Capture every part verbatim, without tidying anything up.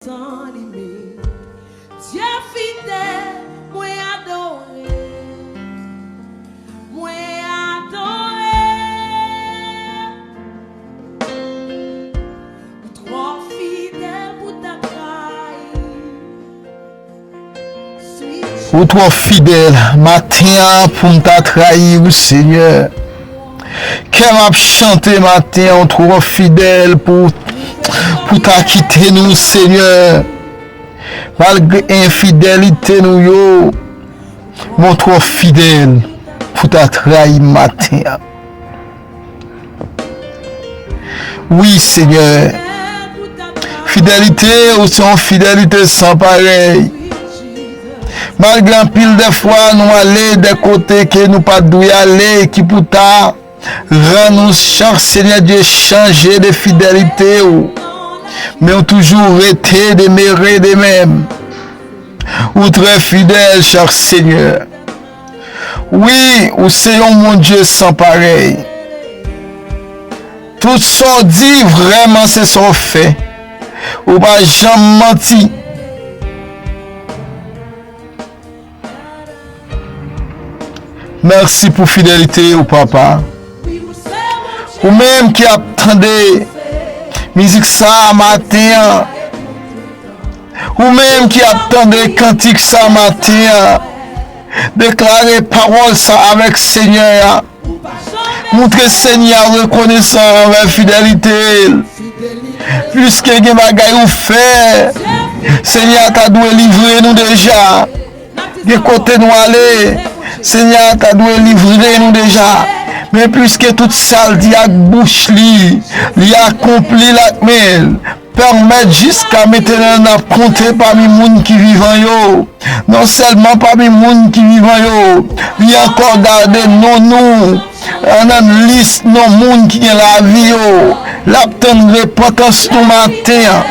San limit. Dye fidèl, mwen adore. Mwen adore. Ou twò fidèl pou ta trayi. Ou twò fidèl. Maten an, pou m ta trayi w, Senyè. Kè m ap chante maten an, ou twò fidèl pou, pou ta kite nou, Senyè. Malgre enfidelite nou yo, men w twò fidèl pou ta trayi m maten an. Wi, Senyè. Fidelite ou se yon fidelite san parèy. Malgre anpil de fwa nou ale de kote ke nou pa t dwe ale, ki pou ta rann nou chak, Senyè Dye, chanje de fidelite w. Men w toujou rete, demere de menm. Ou trè fidèl, chak Senyè. Wi, ou se yon Bondye san parèy. Tout sa w di, vrèman, se sa w fè. Ou pa janm manti. Mèsi pou fidelite w, Papa. Ou menm ki ap tande mizik sa a maten an, ou menm ki ap tande kantik sa maten an, deklare pawòl sa avèk Senyè a. Montre Senyè a rekonesan anvè fidelite l. Piske gen bagay ou fè, Senyè a ta dwe livre nou deja. Gen kote nou ale, Senyè a ta dwe livre nou deja. Men piske tout sa l di ak bouch li, li akonpli l ak men l. Pèmèt jiska mentnan n ap konte pami moun ki vivan yo. Non sèlman pami moun ki vivan yo, li ankò gade non nou nan lis non moun ki gen lavi yo. L ap tann repantans nou maten an.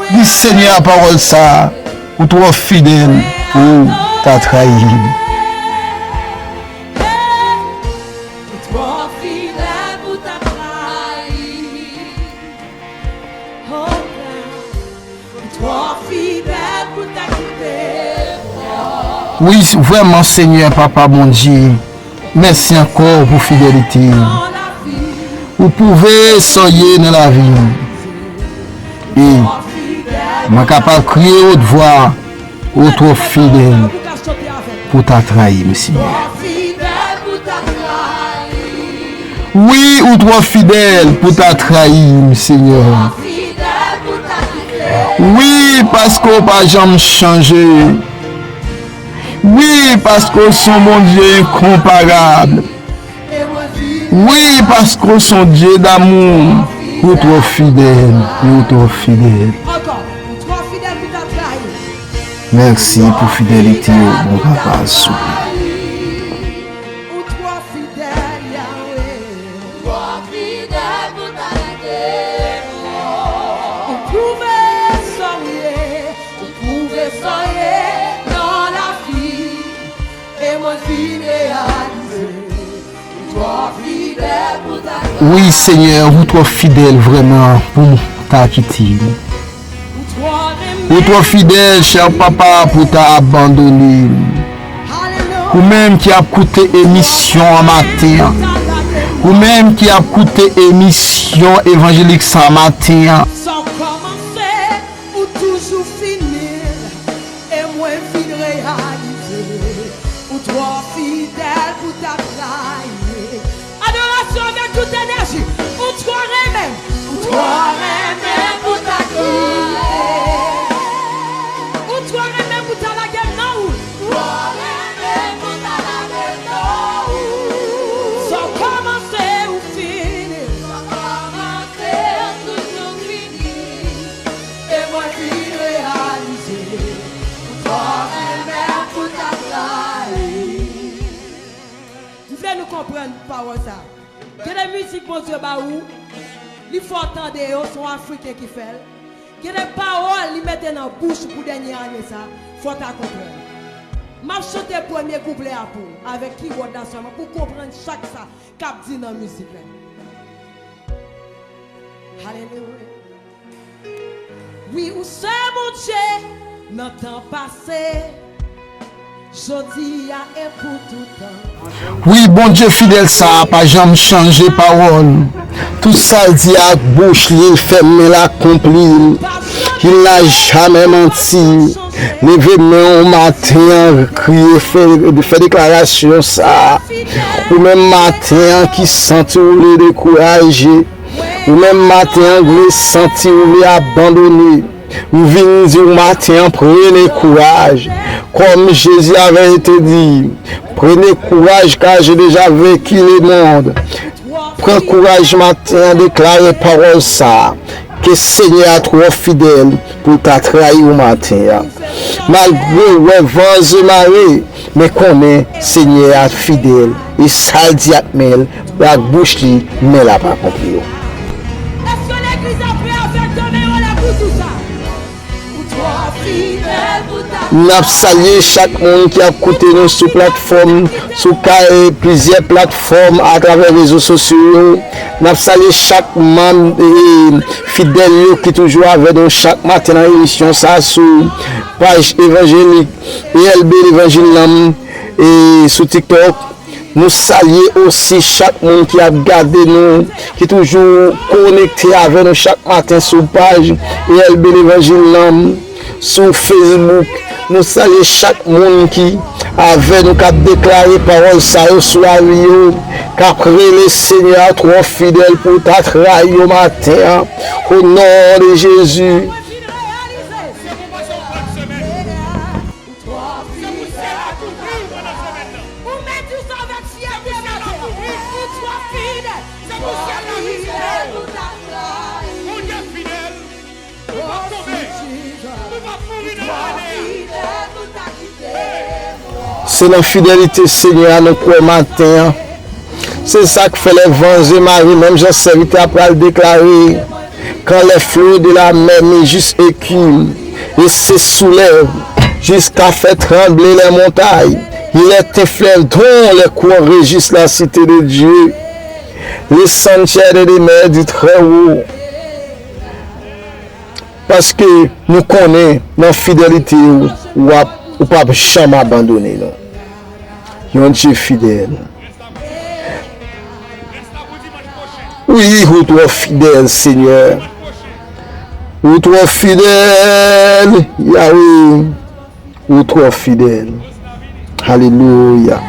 Di Senyè a pawòl sa a, ou twò fidèl pou ta trayi m. Ou twò fidèl pou ta trayi m. Oh God, ou twò fidèl pou ta kite m. Wi, vrèman, Senyè, Papa Bondye, mèsi ankò pou fidelite w. Ou pwouve sa w ye nan lavi m. E mwen kapab kriye wotvwa, ou twò fidèl pou ta trayi m, Senyè. Wi, ou twò fidèl pou ta trayi m, Senyè. Wi, paske w pa janm chanje. Wi, paske w se yon Bondye enkonparab. Wi, paske w se yon Dye damou, ou twò fidèl, ou twò fidèl. Ankò, ou twò fidèl pou ta trayi. Mèsi pou fidelite w, bon Papa, souple. Ou twò fidèl, Yahweh. Ou twò fidèl pou ta kite m. Ou pwouve sa w ye, ou pwouve sa w ye nan lavi. E mwen fin reyalize ou twò fidèl pou ta trayi. Wi, Senyè, ou twò fidèl vrèman pou ta kite m. Ou twò fidèl, chè Papa, pou ta abandone m. Ou menm ki ap koute emisyon an maten an. Ou menm ki ap koute emisyon evanjelik sa maten an. Sa w kòmanse, ou toujou fini l. E mwen fin reyalize ou twò fidèl pou ta trayi. Adorasyon avèk tout enèji. Ou twò renmen. Ou twò renmen pou ta kite. Ou twò renmen pou ta lage m nan wout. Twò renmen pou ta lage m nan wout. Sa w kòmanse, ou fini. Sa w kòmanse, ou toujou fini. E mwen vin reyalize ou twò renmen pou ta trayi. M vle nou konprann pawòl sa. Gen de mizik Bondye ba ou, li fè w tande yo, se yon Afriken ki fè l. Gen de pawòl li mete nan bouch ou pou dènye ane sa, fò w ta konprann. M ap chante premye kouplè a pou ou, avèk keyword la sèlman, pou w konprann chak sa k ap di nan mizik la. Alelouya. Wi, ou se Bondye nan tan pase, jodi a e pou toutan. Wi, Bondye fidèl sa a pa janm chanje pawòl. Tout sa l di ak bouch li, l fè men l akonpli l. Il n'a jamais menti. Leve men w maten an, kriye, fè, fè deklarasyon sa a. Ou menm maten an ki santi w vle dekouraje, ou menm maten an ki santi w vle abandone, m vin di w maten an, prenez courage. Comme Jésus avait été dit, prenez courage car j'ai déjà vaincu le monde. Pran kouraj maten an, deklare pawòl sa a, ke Senyè a twò fidèl pou l ta trayi w maten an. Malgre w wè van an zemare, men konnen Senyè a fidèl, e sa l di ak men l, ak bouch li, men l ap akonpli yo. Èske legliz la prè avèk de men anlè pou di sa? Ou twò fidèl pou ta N ap salye chak moun ki ap koute nou sou platfòm, sou kay, plizyè platfòm atravè rezo sosyo yo. N ap salye chak manm e fidèl yo ki toujou avè nou chak maten nan emisyon sa a sou paj evanjelik E L B Levanjil Nanm e sou TikTok. Nou salye osi chak moun ki ap gade nou, ki toujou konekte avè nou chak maten sou paj E L B Levanjil Nanm sou Facebook. Nou salye chak moun ki avè nou, k ap deklare pawòl sa yo sou lavi yo, k ap rele Senyè a twò fidèl pou ta trayi yo maten an. O non de Jezi. Ou twò fidèl. Ou mèt di sa avèk fyète maten an. Ou twò fidèl. Ou twò fidèl pou ta trayi. Se nan fidelite Senyè a nou kwè maten an. Se sa k fè lè van zemare, menm jan sèvitè a pral deklare, quand les flots de la mer mugissent et écument, et se soulèvent jusqu'à faire trembler les montagnes, il est un fleuve dont les courants réjouissent la cité de Dieu, le sanctuaire de demeure du Très-Haut. Paske nou konnen nan fidelite ou, w ap, ou p ap janm abandone nou. Yon Dye fidèl. Wi, ou twò fidèl, Senyè. Ou twò fidèl, Yawe. Ou twò fidèl. Alelouya.